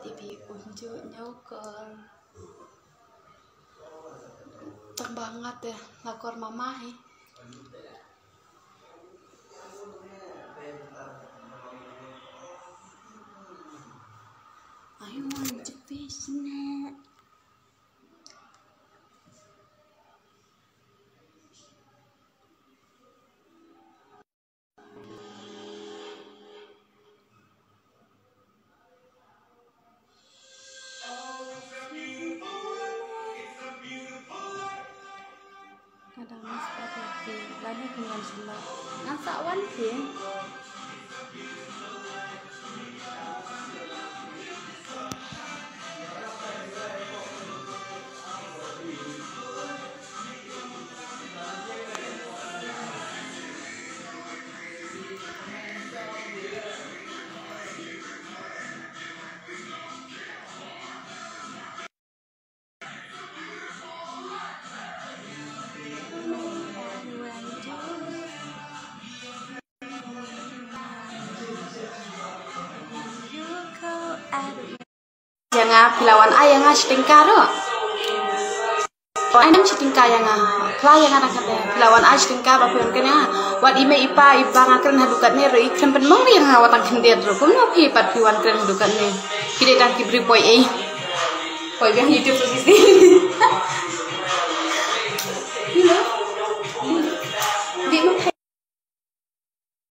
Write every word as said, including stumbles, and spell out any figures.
Tipi unju nyau kor. Tang ba ngat te la kor mama hi. I want to be snack. Kadang mas pada ke lagi dengan sila. Ngan sa wan ke. Ïa nga phi la wan ai ïa nga shi tyngka ruh. Wan ai nym shi tyngka ïa nga. Phi la ïa nga tang kane. Phi la wan ai shi tyngka ba phi wan kane. Wat i mei i pa i ba nga kren haduh katne ruh i kren pynmong ïa nga wat tang khyndiat ruh. Kumno phi pat phi wan kren haduh katne. Phi dei tang ki briew poi ei. Poi biang YouTube tu sisi.